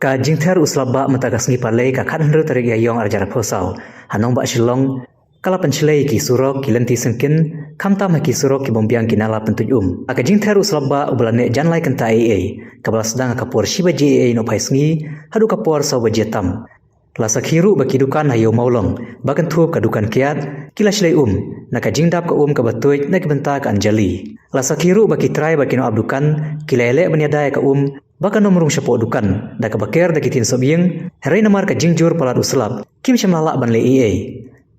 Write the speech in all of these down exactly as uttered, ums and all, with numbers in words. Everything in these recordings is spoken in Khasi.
Ka jingther u slap bah mynta ka sngi Palei ka khathynriew tarik Ïaïong arhajar arphew saw ha nongbah Shillong ka la pynshlei ïa ki surok, ki lynti syngkien, khamtam ha ki surok ki bym biang ki nala pyntuid um. Ha ka jingther u slap bah uba la neh jan lai kynta eiei, kaba la sdang ha ka por shi baje eiei nohphai sngi haduh ka por saw baje tam, la sakhi ruh ba ki dukan ha Ïew Mawlong, ba kynthup ka dukan kiad, ki la shlei um na ka jingdap ka um kaba tuid na ki bynta ka Anjali. La sakhi ruh ba ki trai ba ki nongap dukan ki la ïaleh ban ïada ïa ka um ba kan ym rung shapoh dukan da kaba ker da ki ktien sop ïing, hynrei namar ka jingjur palat u slap kim shym la lah ban leh eiei.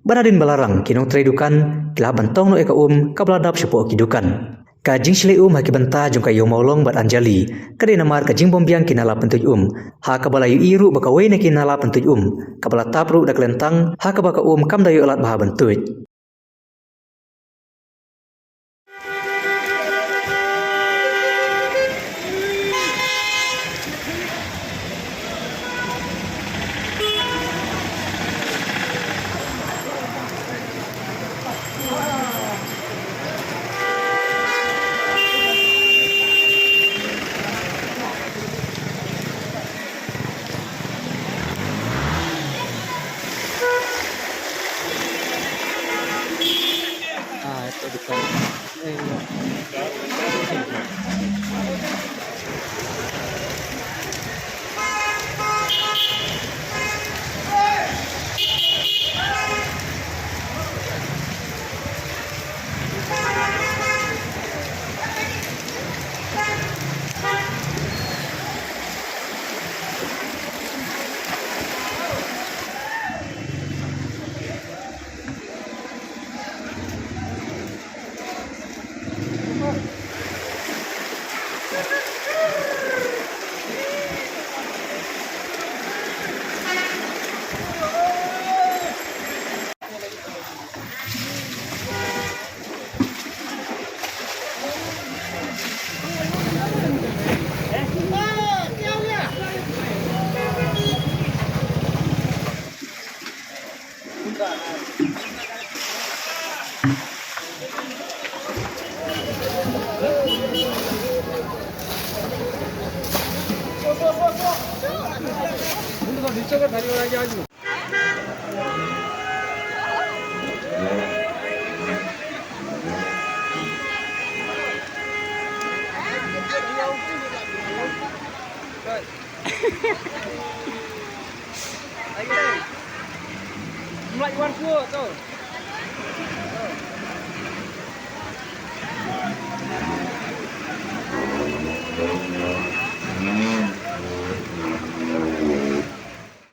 Bad hadien ba la rang, ki nongtrei dukan ki la hap ban tong noh ïa ka um kaba la dap shapoh ki dukan. Ka jingshlei um ha ki bynta jong ka Ïew Mawlong bad Anjali ka dei namar ka jingbym biang ki nala pyntuid um, ha kaba la ïohi ruh ba kawei na ki nala pyntuid um kaba la tap ruh da ka lyntang, ha kaba ka um kam da ïoh lad bha ban tuid. Mlai wan kuo to.